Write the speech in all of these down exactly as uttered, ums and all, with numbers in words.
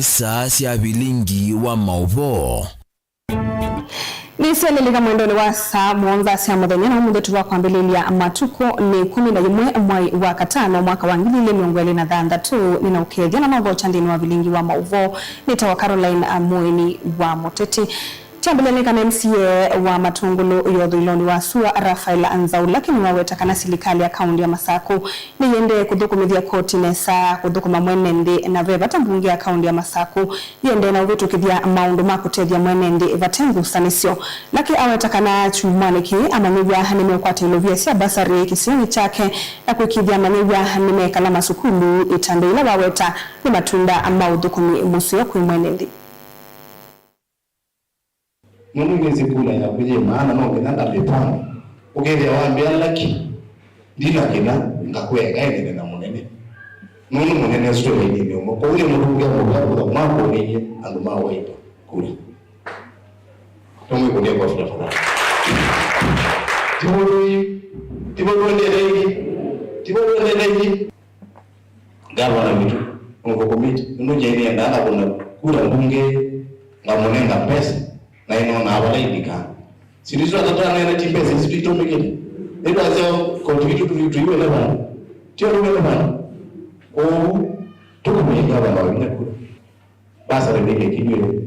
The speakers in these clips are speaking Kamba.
Saa sya vilingi wa maũvoo. Nĩsyalilika mwendonĩ wa saa mũonza sya mũthenya, na ũmũnthĩ tũvakwambĩlĩlya matukũ nĩ ĩkũmi na yĩmwe mwai wa katano mwaka wa ngili ilĩ mĩongo ĩlĩ na thanthatũ. Nĩnaũkethya na nũthokya nthĩnĩ wa vilingi wa maũvoo. Nĩtawa Caroline Amũeni wa Mũteti. Kyambĩlĩlye nĩ kana M C A wa Matũngũlũ ya ũthũĩlonĩ wa sua, Raphael Nzaulaki, nĩwaweta kana silikalĩ ya kaũntĩ ya Masakũ nĩyĩendee kũthũkũmĩthya koti nesa kũthũkũma mwene nthĩ, na ve vata mbunge ya kaũntĩ ya Masakũ yĩendee na ũvĩtũkĩthya maũndũ ma kũtethya mwene nthĩ vate ngusanĩsyo. Laki aweta kana kyumwanĩ kĩĩ amanyĩw'a nĩmeũkwata ilovia sya basarĩ kĩsionĩ kyake na kũĩkĩĩthya amanyĩw'a nĩmekala masukulu, ĩtambya yĩla waweta nĩ matunda ma ũthũkũmi mũseo kwĩ mwene nthĩ. Nũndũ nĩsĩ kula yaku yĩ maana, no nginya ngamĩvanga. Ũkethĩa wambĩa Lucky, ndina kĩna, ngakwĩa ngaendene na mũnene. Nũndũ mũnene Australia nĩ ũmwe. Kwoou nĩ mũndũ ũngĩ amũvea kũtha mwakũnĩie andũ ma Wiper kula. Tũmwĩkũnĩe kwa fula fula. Tivo tũi, tivo tũendete ingĩ, tivo tũendete ingĩ. Ngavana witũ nũthũkũmĩte, nũndũ Jane endaa ngakũna kura mbunge, ngamũnenga mbesa, na ĩnonaa vala ilikaa. Sindu isu atatu aneene ti mbesa isu itũmĩkĩte. Nĩtwasya koti witũ tũi-, tũiwene vandũ. Tio tũwene vandũ. Kwoou, tũkũmĩe ngavana wa vinya kura. Basarĩ nĩlekilywe.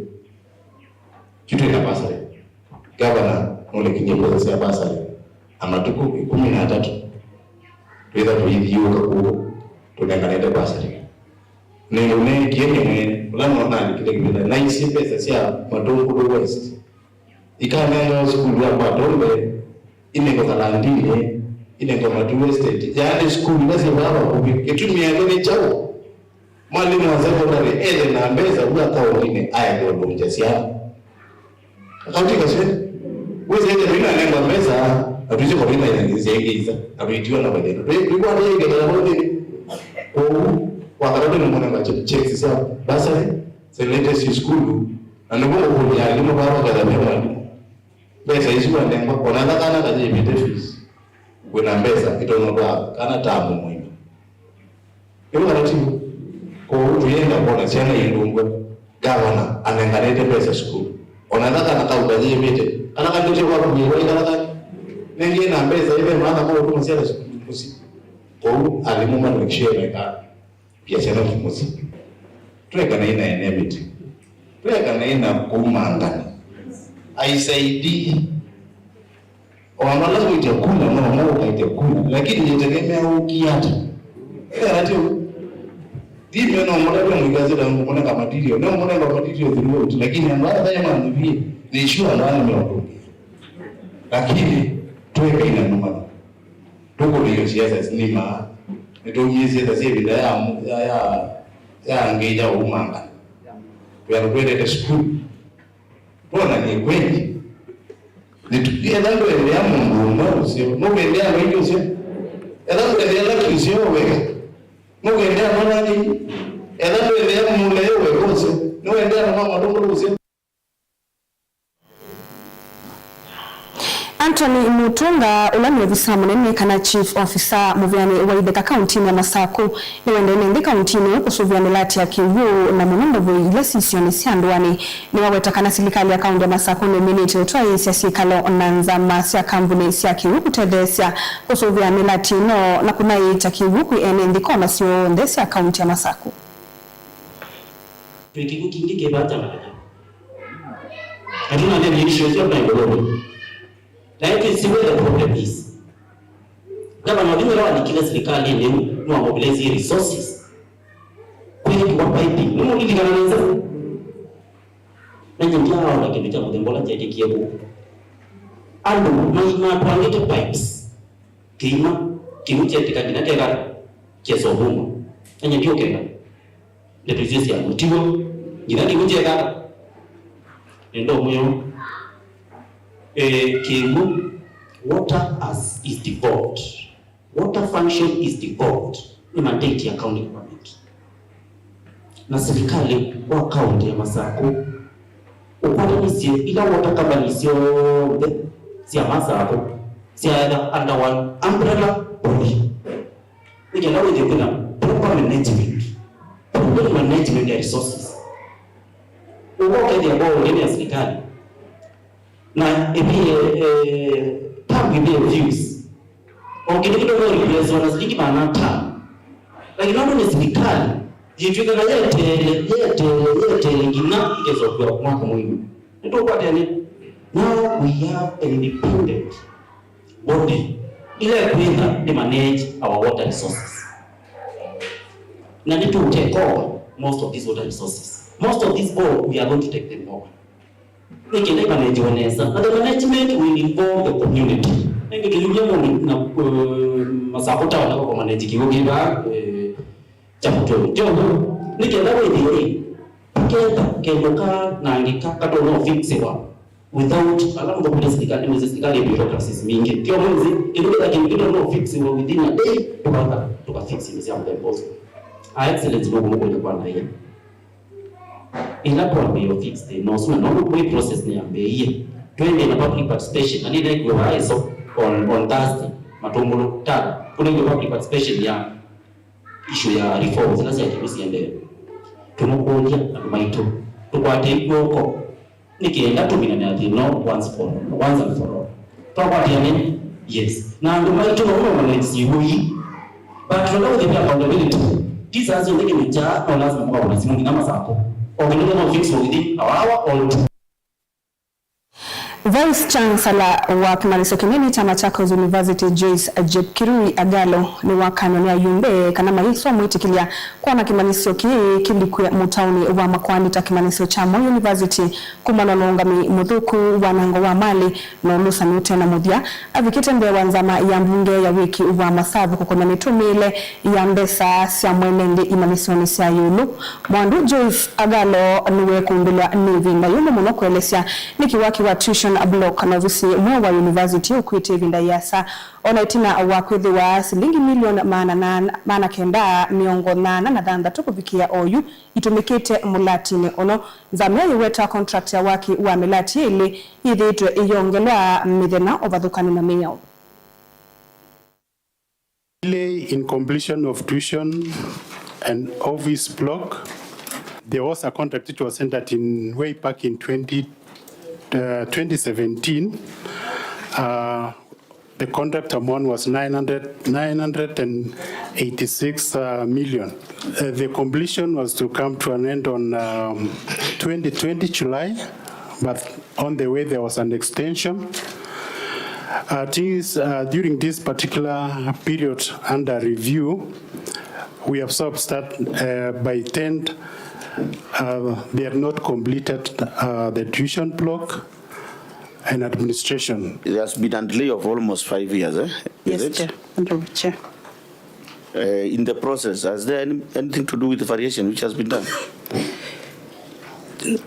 Yu twĩ na basarĩ. Gavana nũlekilyĩ mbesa sya basarĩ na matukũ ĩkũmi na atatũ twĩtha tũithiũũka kũũ tũnenganĩte basarĩ. Nĩũneekie nyie mwene, ũla no nalikile kĩvĩla, naisye mbesa sya Matũngũlũ West ikanengawa sukulu ya kwa Tombe, inengwe Kalandini, inengwe Matu Estate, yaani sukulu ila syĩ vaa vakuvĩ. Kĩtumi yakyo nĩ kyaũ? Mwalimũ wa secondary ethe na mbesa vu akaũntinĩ aende ũlũngya syana. Akaũnti kasyo. Wĩsĩ ethe twĩnanengwa mbesa, na twĩsĩ kwa twĩna nzĩa ingĩ isa, na twĩtiwa na vanyendo. Twĩ-, twĩkwatĩĩkĩtana vau nthĩnĩ. Kwoou, wa katatũ nĩmũnenga che-, checks sya bursary, sya latest sukulu, na nĩvo ũkũlya alimũ vaa vaketha ve mwalimũ. Mbesa isu wanengwa, ona ethĩwa kana kayĩvĩte fees, wĩna mbesa itonya kwa kana tamu mũima. Ĩu kana tiw'o? Kwoou tũyenda kwona syana iilũngw'a, gavana anenganĩte mbesa sukulu. Ona ethĩwa kana kau kayĩvĩte, kana kandĩtye kwa kũmĩw'a ĩkala kake. Nengĩ na mbesa ĩve maana ma ũtũma syana sukulu mũsyĩ. Kwoou alimũ ma make sure mekaa. Biashara ki mũsyĩ. Twekanai na enemity. Twekanai na kũumangana. Aisaidii. O andũ ala ũitia kula no mo ũkaitia kula, lakini itegemea ũkie ata. Ĩla ati thime no mũtavya mũikazi ta ngũmũnenga material, no mũnenga material throughout, lakini andũ ala thayĩ manĩvie, nĩ sure andũ ala nĩmeũtũngĩa. Lakini twekai na nũmano. Tũkũlĩĩo siasa sinima, nĩtwaumie siasa sya ĩvinda ya, ya, ya, ya ngĩ ya ũumangana. Twĩ andũ twendete sukulu. Twonanie kweli. Nĩtu-, etha ndwendea mũndũ ũmwe ũseo, nũkendea andũ aingĩ ũseo? Etha ndwendea Lucky ũseo weka, nũkendea andũ ala angĩ? Etha ndwendea mũleyo weka ũseo, nĩwendea andũ ma Matũngũlũ ũseo? Anthony Mutunga, ũla nĩ ovisaa mũnene kana chief officer mũvĩanĩ wa itheka kauntinĩ ya Masakũ, nĩwendee nthĩ kauntinĩ ĩyo kũsũvĩa mĩlatĩ ya kĩw'ũ na mũno ndovoi ila syĩ isionĩ sya ndũanĩ. Nĩwaweta kana silikalĩ ya kaunti ya Masakũ nĩmĩnĩte ũtwaĩĩsya syĩkalo na nzama sya kambunĩ sya kĩw'ũ kũtetheesya kũsũvĩa mĩlatĩ ĩno na kũnyaĩĩkya kĩw'ũ kwĩ ene nthĩ kona syonthe sya kaunti ya Masakũ. Twĩ kĩw'ũ kingĩ kĩ vaa kya mathenya. Na tũnaneenea issue ĩsu na ĩũlũnĩ. Na ĩtwĩsĩ where the problem is. Gavana Odinga walikile silikalĩnĩ ĩu, nĩwamobilize resources. Kwĩkĩwa piping. Nĩmũlilikana nesa? Na nyie ndiaona kĩndũ kya mũthemba ũla kyeekĩkie kũu. Andũ ma-, matwangĩte pipes. Kĩima, kĩw'ũ kyeetĩka nginya keka kyesa ũvuma. Na nyie ndiũkena. Ndeto isu sya mũtuo, nginya kĩw'ũ kyeka ata? Nenda ũmwĩo, eh, kĩw'ũ, water as is devolved, water function is devolved nĩ mandate ya county government. Na silikalĩ wa kaunti ya Masakũ ũkwatanisye ila water companies syonthe sya Masakũ syaetha under one umbrella body. Nĩ kenda wĩthĩe kwĩna proper management, proper management ya resources. Ũkethĩa boo nthĩnĩ ya silikalĩ na ĩthĩe, eh, pump ĩthĩe fuse. O kĩndũ kĩtonya replacewa na silingi maana atano. Lakini nũndũ nĩ silikalĩ, yĩtw'ĩkaga yeteele, yeteele, yeteele nginya ĩkesa ũkw'a mwaka mũimu. Nĩtũkwatĩanĩa. Now we have an independent body ĩla ĩkwĩtha nĩ manage our water resources. Na nĩtũ take over most of these water resources. Most of these bore, we are going to take them over. Nĩ kenda imanenjiwe nesa. Na the management will involve the community. Nĩngĩ kĩlumya mũndũ na, uh, masako tawa na kwa manage kiwo kĩva, eh, cha kutoni. Ndio, nĩ kenda wĩthĩe, kenda kendo ka na angĩ ka katonya fixiwa without, ala mũthokote sirikali, nĩ sirikali bureaucracies mingi. Ndio mwezi, kĩndũ kĩla kĩndũ kĩtonya fixiwa within a day, tukaka, tukafix in the same tempo. Our Excellency, no kumukũlya kwa na yeye. Ĩla twambĩĩe fix thĩna ũsu, na nũndũ kwĩ process nĩyambĩĩie, twendee na public participation, na nĩneekiwe vaa ĩso on, on Thursday, Matumbulu tala, kũneekiwe public participation ya issue ya reforms ila sya kĩw'ũ siendee. Tũmũkũlya andũ maitũ, tũkwatei kw'oko, nĩ kenda tũminane na thĩna ũũ once for, once and for all. Twakwatĩanĩa? Yes. Na andũ maitũ no mamanage syĩw'ũ ii. But tũtonya kũthĩnĩa accountability. Ti saa syonthe kĩndũ kyaa no lazima mũkavũna simũ nginya masako. O kĩndũ no fix within a hour or two. Vice Chancellor wa kĩmanyĩsyo kĩnene kya Machakos University, Joyce Jepkirui Agalo, nĩwakanwa nĩ ayumbe kana mayĩsa ũmwĩtĩkĩlya kwona kĩmanyĩsyo kĩĩ kĩlikwe mũtaũnĩ wa Makoani ta kĩmanyĩsyo kya Moi University kumana na ũũngami mũthũku, wanango wa malĩ, na ũlũsani ũte na mũthya. Avikĩte mbee wa nzama ya mbunge ya wĩki wa masavu kũkonya mĩtũmĩĩle ya mbesa sya mwene nthĩ imanyĩsyonĩ sya ĩũlũ. Mwandu Joyce Agalo nĩwekũmbĩlwa nĩ ĩvinda yũmũ mũno kũelesya nĩkĩ waki wa tuition block na ovisi mweũ wa university ũkw'ĩte ĩvinda yĩasa, o na ĩtina wa kwĩthĩwa silingi milioni maana nana, maana kenda mĩongo nana na thanthatũ kũvikĩa oyu itũmĩkĩte mũlatinĩ ũno. Nzama ĩyo yĩweta contract ya waki wa mĩlati ĩlĩ yĩthĩĩtwe ĩyongelwa mĩthenya ũvathũkany'o na mĩao. Delay in completion of tuition and office block. There was a contract which was entered in way back in twenty, uh, twenty seventeen. Uh, the contract amount was nine hundred, nine hundred and eighty-six, uh, million. Uh, the completion was to come to an end on, um, twenty twenty July, but on the way there was an extension. Uh, things, uh, during this particular period under review, we observed that, uh, by ten, uh, they had not completed, uh, the tuition block and administration. There has been a delay of almost five years, eh? Is Yes, it? Chair. Honorable Chair. Uh, in the process, has there any, anything to do with the variation which has been done?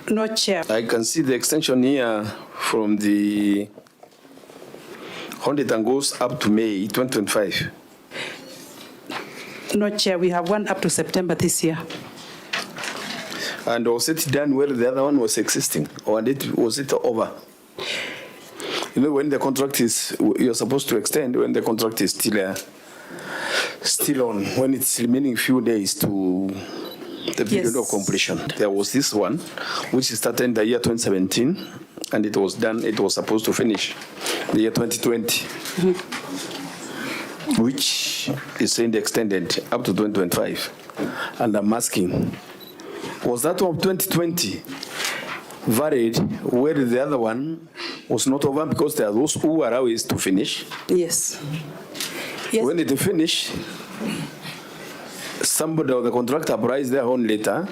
No, Chair. I can see the extension here from the audit and goes up to May twenty twenty-five. No, Chair, we have one up to September this year. And was it done while the other one was existing, or did, was it over? You know, when the contract is, you're supposed to extend when the contract is still, uh, still on, when it's remaining few days to the period of Yes. completion. There was this one, which started in the year twenty seventeen, and it was done, it was supposed to finish the year twenty twenty, which is saying extended up to twenty twenty-five. And I'm asking, was that one of twenty twenty valid, where the other one was not over because there are those who are always to finish? Yes. Yes. When it finish, somebody or the contractor applies their own letter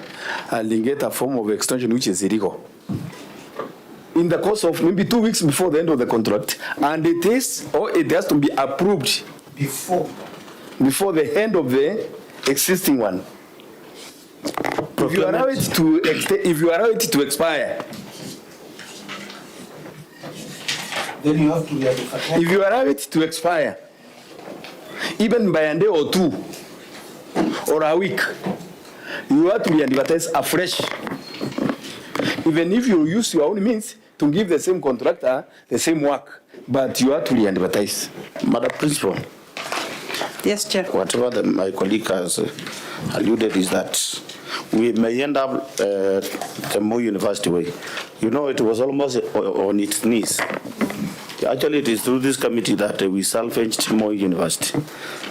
and they get a form of extension which is illegal. In the course of maybe two weeks before the end of the contract, and it is, or it has to be approved before, before the end of the existing one. If you allow it to exte- if you allow it to expire, then you have to re-advertise. If you allow it to expire, even by a day or two or a week, you have to re-advertise afresh. Even if you use your own means to give the same contractor the same work, but you have to re-advertise. Madam Principal. Yes, Chair. Whatever the, my colleague has, uh, alluded is that We may end up uh, the Moi University way. You know, it was almost o- on its knees. Actually, it is through this committee that uh, we salvaged Moi University.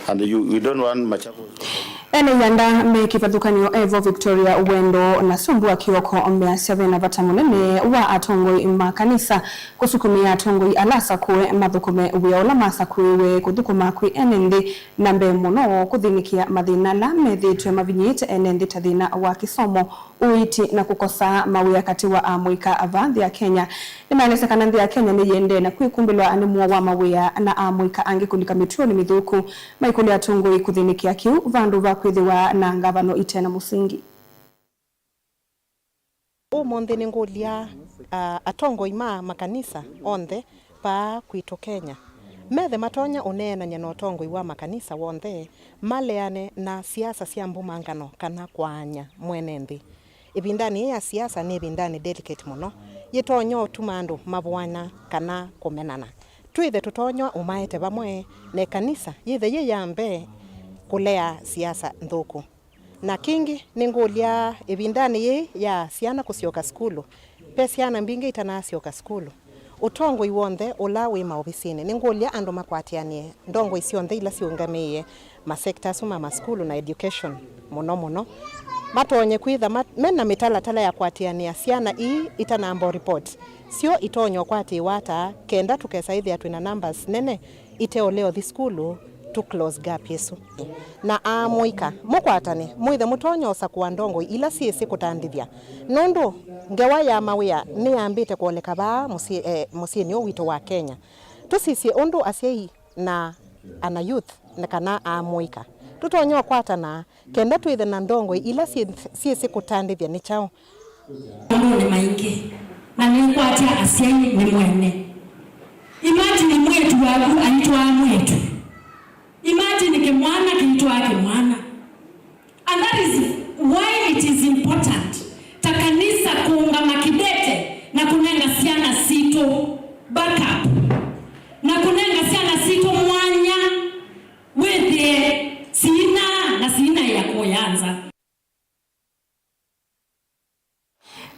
And you, we don't want Machakos. Ene ianda me kĩvathũkany'o evo Victoria Wendo na Sumbu wa Kioko measya ve na vata mũnene wa atongoi ma kanisa kũsukumĩa atongoi ala asakũe mathũkũme wĩa ũla masakũĩwe kũthũkũma kwĩ ene nthĩ, na mbee mũno kũthĩnĩkĩa mathĩna ala methĩĩtwe mavinyĩĩte ene nthĩ ta thĩna wa kĩsomo, ũiiti na kũkosa mawĩa katĩ wa amũika va nthĩ ya Kenya. Nĩmaelesya kana nthĩ ya Kenya nĩyĩendee na kwĩkumbĩlwa nĩ mũo wa mawĩa na amũika angĩ kũlika mĩtũonĩ mĩthũku, maikũlya atongoi kũthĩnĩkĩa kĩu vandũ va kwĩthĩwa na ngavano ite na mũsingi. Ũmũnthĩ nĩngũlya, ah, atongoi ma makanisa onthe vaa kwitũ Kenya methe matonya ũneenany'a na ũtongoi wa makanisa w'onthe maleane na siasa sya mbumangano kana kwaany'a mwene nthĩ. Ĩvindanĩ yĩĩ ya siasa nĩ ĩvindanĩ delicate mũno, yĩtonya ũtuma andũ mavũana kana kũmenana. Twĩthe tũtonya ũmaete vamwe na ĩkanisa yĩthe yĩ ya mbee kũlea siasa nthũku. Na kĩngĩ, nĩngũlya ĩvindanĩ yĩĩ ya syana kũsyoka sukulu, ve syana mbingĩ itanasyoka sukulu. Ũtongoi w'onthe ũla wĩ maovisinĩ, nĩngũlya andũ makwatĩanĩe ndongoi syonthe ila siũngamĩĩe masector asu ma masukulu na education mũno mũno, matonye kwĩtha ma- mena mĩtalatala ya kũatĩanĩa syana ii itanamba report syo itonya ũkwatĩĩwa ata, kenda tũkesa ĩthĩa twĩna numbers nene ite ũlea ũthi sukulu, tũ close gap ĩsu. Na amũika, mũkwatane, mwĩthe mũtonya ũsakũa ndongoi ila syĩsĩ kũtandĩthya, nũndũ ngewa ya mawĩa nĩyambĩte kwoleka vaa mũsyĩ, eh, mũsyĩnĩ ũũ witũ wa Kenya. Tũsisye ũndũ asyai na ana youth, na kana amũika, tũtonya ũkwatana kenda twĩthe na ndongoi ila syĩ- syĩsĩ kũtandĩthya nĩ kyaũ. Maũndũnĩ maingĩ, na nĩkwatya asyai nĩ mwene. Imagine mwĩĩtu waku aitwaa mwĩĩtu. Imagine kĩmwana kĩitwaa kĩmwana. And that is why it is important ta kanisa kũũngama kĩvete na kũnenga syana sitũ backup, na kũnenga syana sitũ mwanya wĩthĩe siina na siina ya kũya nza.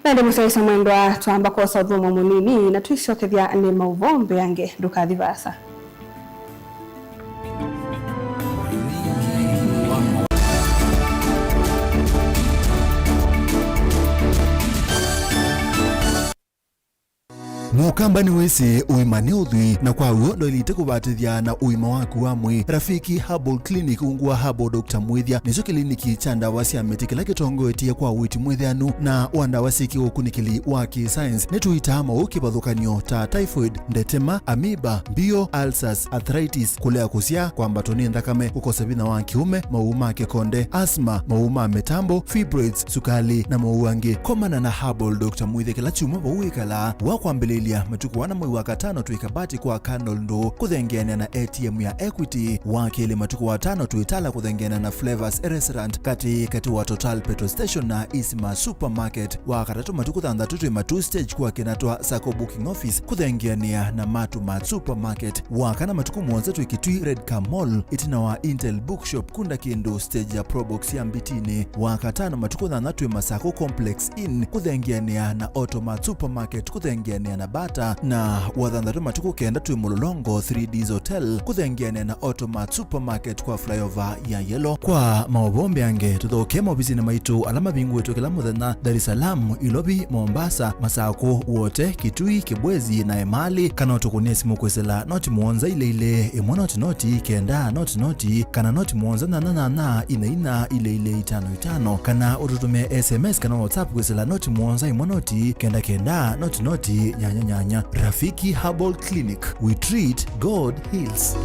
Na ĩndĩ mũsyaĩĩsya mwendwa, twamba kwosa ũthũmũo mũnini na twĩsyokethya nĩ maũvoo mbeange. Ndũkathi vaasa. Mũkamba nĩwĩsĩ ũima nĩ ũthwii, na kwa w'o ndwaĩlĩte kũvatĩthya na ũima waku wa mwĩĩ. Rafiki Herbal Clinic ungu wa Herbal Doctor Mwĩthya nĩkyo kĩliniki kya ndawa sya mĩtĩ kĩla kĩtongoetye kwa ũiiti mwĩthĩanu na wa ndawa syĩ kĩũkunĩkĩli wa kĩ-science. Nĩtũitaa maũũ kĩvathũkany'o ta typhoid, ndetema, amoeba, mbio, ulcers, arthritis, kũlea kũsyaa, kwambatwa nĩ nthakame, kũkosa vinya wa kĩũme, maũũ ma kĩkonde, asthma, maũũ ma mĩtambo, fibroids, sukali, na maũũ angĩ. Komana na Herbal Doctor Mwĩthya kĩla kyumwa vau wĩkalaa. Wa kwambĩlĩlya, matukũ ana mwei wa katano twĩ Kabati kwa Colonel Ndũũ kũthengeanĩa na A T M ya Equity. Wa kelĩ, matukũ wa tano twĩ Tala kũthengeanĩa na Flavors Restaurant katĩ katĩ wa Total Petrol Station na Isma Supermarket. Wa katatũ, matukũ thanthatũ twĩ Matuu Stage kwa Kinatwa Sacco Booking Office kũthengeanĩa na Matu Mart Supermarket. Wa kana, matukũ mũonza twĩ Kitui Red Car Mall, ĩtina wa Intel Bookshop, kunda kĩndũ stage ya Probox ya Mbitinĩ. Wa katano, matukũ thanthatũ twĩ Masako Complex Inn kũthengeanĩa na Automart Supermarket kũthengeanĩa na Bata, na wa thanthatũ, matukũ kenda twĩ Mũlolongo three Ds Hotel kũthengeanĩa na Automart Supermarket kwa flyover ya Yellow. Kwa maũvoo mbeange, tũthokee maovisinĩ maitũ ala mavingũĩtwe kĩla mũthenya, Dar es Salaam, Ilovi, Mombasa, Masako, Wote, Kitui, Kibwezi na Emali, kana ũtũkũnĩe simũ kwĩsĩla noti mũonza ilĩ ilĩ, ĩmwe noti noti, kenda noti noti, kana noti mũonza nyanya nyanya, ina ina, ilĩ ilĩ, itano itano, kana ũtũtũmĩe S M S kana WhatsApp kwĩsĩla noti mũonza ĩmwe noti, kenda kenda, noti noti, nyanya nyanya. Rafiki Herbal Clinic, we treat, God heals.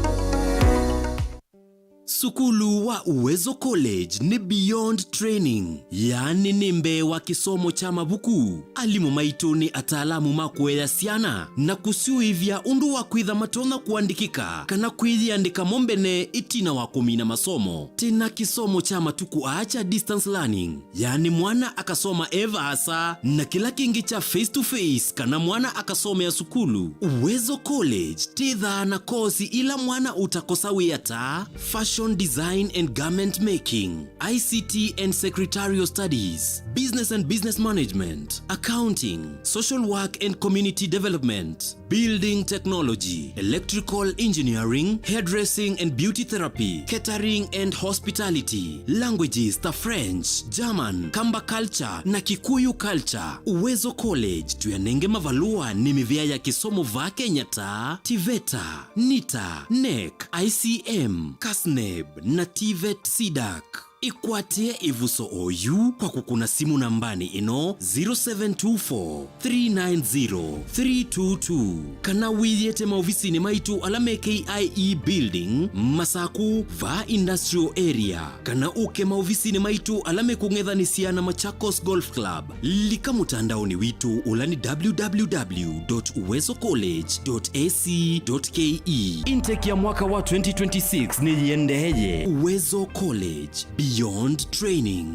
Sukulu wa Uwezo College nĩ beyond training, yaani nĩ mbee wa kĩsomo kya mavuku. Alimũ maitũ nĩ ataalamu ma kũea syana na kũsyũĩvya ũndũ wa kwĩtha matonya kũandĩkĩka kana kwĩyĩandĩka mo mbene ĩtina wa kũmina masomo. Twĩna kĩsomo kya matukũ aa kya distance learning, yaani mwana akasoma e vaasa, na kĩla kĩngĩ kya face to face, kana mwana akasomea sukulu. Uwezo College twĩthaa na kosi ila mwana ũtakosa wĩa ta fashion Design and garment making, I C T and secretarial studies, business and business management, accounting, social work and community development, building technology, electrical engineering, hairdressing and beauty therapy, catering and hospitality, languages ta French, German, Kamba culture na Kikuyu culture. Uwezo College tũyanenge mavalũa nĩ mĩvĩa ya kĩsomo vaa Kenya ta TVETA, NITA, NEC, I C M, CASNEB na TVET CDAC. Ĩkwatĩe ĩvuso oyu kwa kũkũna simũ nambanĩ ĩno, zero seven two four, three nine zero, three two two, kana wĩyĩte maovisinĩ maitũ ala me K I E Building, Masaku, vaa Industrial Area, kana ũke maovisinĩ maitũ ala mekũng'ethanĩsya na Machakos Golf Club. Lika mũtandaonĩ witũ ũla nĩ www dot uwezo college dot ac dot ke. Intake ya mwaka wa twenty twenty-six nĩyĩendeeye. Uwezo College, beyond training.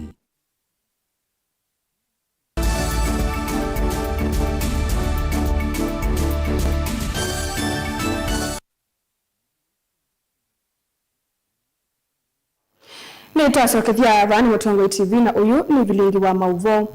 Nĩtwasokethya vaa nĩ Mũtongoi T V, na ũyũ nĩ vilingi wa maũvoo.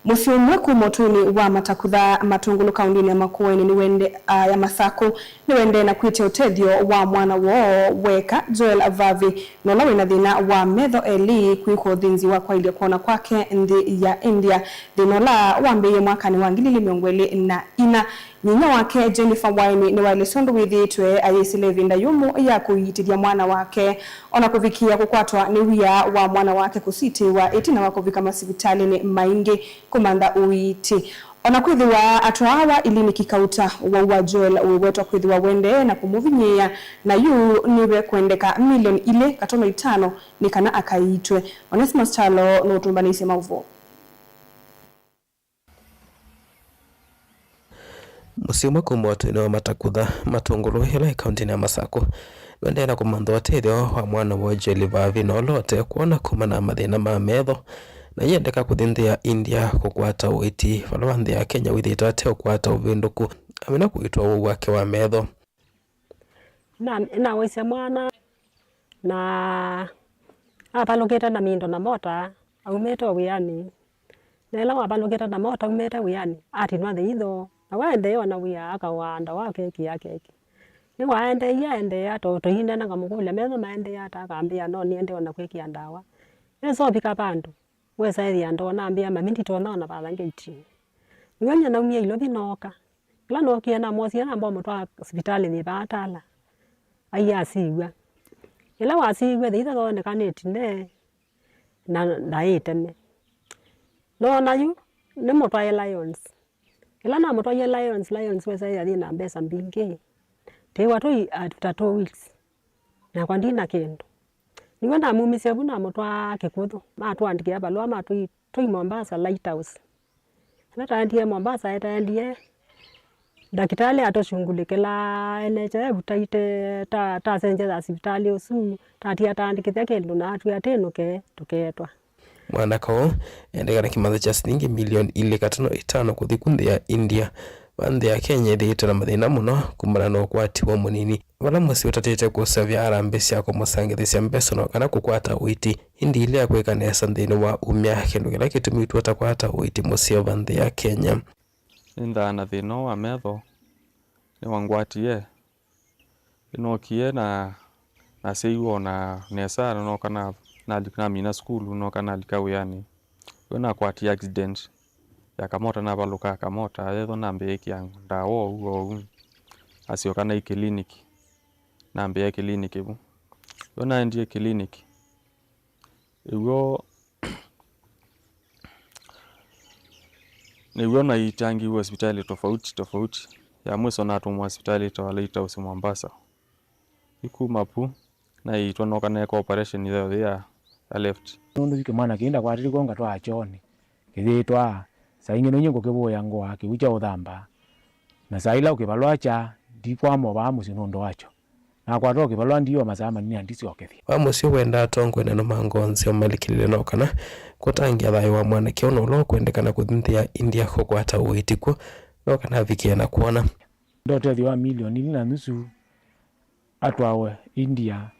Mũsyĩ ũmwe kuma ũtũinĩ wa Matakutha, Matũngũlũ, kaũndĩnĩ ya Makueni nĩwende, a, ya Masakũ, nĩwendee na kwĩtya ũtethyo wa mwana woo weka, Joel Vavi, na ũla wĩna thĩna wa metho elĩ kwĩkwa ũthĩnzi wa kwaĩlya kwona kwake nthĩ ya India, thĩna ũla wambĩĩie mwakanĩ wa ngili ilĩ mĩongo ĩlĩ na ina. Nyinyia wake, Jennifer Waini, nĩwaelesya ũndũ wĩthĩĩtwe ayĩsĩla ĩvinda yũmũ ya kũiitĩthya mwana wake, o na kũvikĩĩa kũkwatwa nĩ wia wa mwana wake kũsitĩĩwa ĩtina wa kũvika masivitalĩnĩ maingĩ kũmantha ũiiti. O na kwĩthĩwa atwaawa iliniki kauta, ũwau wa Joel wĩwetwa kwĩthĩwa ũendee na kũmũvinyĩĩa, na yu nĩvekwendeka milioni ilĩ katono itano nĩ kana akaiitwe. Onesmus Kyalo nũtũmbanĩisye maũvoo. Mũsyĩ ũmwe kuma ũtũinĩ wa Matakutha, Matũngũlũ, ĩla ĩ kaũntĩnĩ ya Masakũ, nĩwendeee na kũmantha ũtethyo wa mwana woo Joel Vavi, na ũla ũte kwona kumana na mathĩna ma metho, na yĩendeka kũthi nthĩ ya India kũkwata ũiiti, vala wa nthĩ ya Kenya wĩthĩĩtwe ate ũkwata ũvĩndũku, amina kũitwa ũwau wake wa metho. Na, nawaisye mwana, na avalũkĩte na mindo na mota, aumĩte o wĩanĩ. Na ĩla wavalũkĩte na mota aumĩte wĩanĩ, atinwa nthĩ itho, na waendee ona wĩa akawa ndawa keki ya keki. Nĩwaendeeie aendeea, to tũinena ngamũkũlya metho maendee ata, akambĩa no nĩendee ona kwĩkĩa ndawa. Esa ũvika vandũ, wesa ethĩa ndoo, nambĩa, "Mami, nditonya ona vatha ngeitinĩ." Nĩw'o nyie naumie ilovi nooka. Ĩla nookie, namwosie namba ũmũtwaa sivitalĩ yĩ vaa Tala. Aiĩ asiw'a. Ĩla wasiw'e, the ithe thoonekanĩte ne, na ndaĩ tene. Noona yu nĩmũtwae Lions. Ĩla namũtwaie Lions, Lions wesa ethĩa yĩ na mbesa mbingĩ. Twĩwa tũi after two weeks. Nakwa ndina kĩndũ. Nĩw'o namumisye vu namũtwaa Kĩkũthũ. Matũandĩkĩa valũa matũi, tũi Mombasa Lighthouse. Ĩla taendie Mombasa, etaendie ndakĩtalĩ atũshungulĩkĩla N H I F taite ta, tasengyetha sivitalĩ ũsu, tatia taandĩkĩthya kĩndũ na atwĩa tĩnũke tũkeetwa. Mwanaka ũũ endeka na kĩmantha kya silingi milioni ilĩ katono itano kũthi ku nthĩ ya India, va nthĩ ya Kenya ĩthĩĩtwe na mathĩna mũno kumana na ũkwati wa mũnini, vala mũsyĩ ũtatĩte kũseũvya harambee sya kũmũsangĩthĩsya mbesa no kana kũkwata ũiiti, ĩndĩ ilea kwĩka nesa nthĩnĩ wa umya, kĩndũ kĩla kĩtumitwe ũtakwata ũiiti mũseo va nthĩ ya Kenya. Nĩnthaa na thĩna ũũ wa metho, nĩwangwatie. Nĩnookie na nasyaiwe ona nesa, na nooka na, nali-, namina sukulu, nooka nalika wĩanĩ. Yu nakwatie accident ya kamota, navalũkaa kamota, yethwa nambĩĩkĩa ndawa oou oou, nasyoka naĩ kĩliniki, nambĩa kĩliniki vu. Yu naendie kĩliniki, ĩw'o nĩw'o naitangiwe sivitalĩ tofauti tofauti. Ya mwiso natũmwa sivitalĩ ĩtawa Lighthouse Mombasa. Yu kuma vu, naiitwa nooka neeka operation ĩyo ya, ya left. Nũndũ yu kĩmwana kĩĩ ndakwatĩtwe kw'o ngatwaa kyoonĩ, kĩyĩtwaa, saa ingĩ no inyie ngũkĩvũĩa ngũa kĩw'ũ kya ũthamba, na saa ila ũkĩvalwa kya, ndikwama o vaa mũsyĩ nũndũ wakyo. Nakwata o kĩvalwa ndiĩ o masaa manini na ndisyokethya. Wa mũsyĩ wendaa atongoe na nũmango nzeo malikĩlĩle no kana kũtangĩĩa thayũ wa mwanake ũũ na ũla ũkwendekana kũthi nthĩ ya India kũkwata ũiiti kw'o no kana avikĩe na kwona. Ndote ũtethyo wa milioni ilĩ na nusu atwawe India,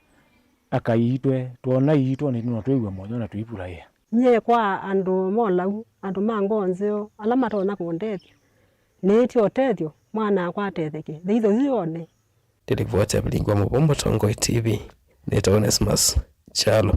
Akai aitũ, twona iitũ, nĩtũ no twĩw'e mũyo na tũivuraĩa. Nyie kwa andũ molau, andũ ma ngoo nzeo, ala matonya kũndethya, nĩĩtye ũtethyo mwana wakwa atetheke, thĩithũ yu yone. Ndĩlivoti ya Vilingwa Mũvũmbo Tongoi T V, nĩtawa Onesmus Kyalo.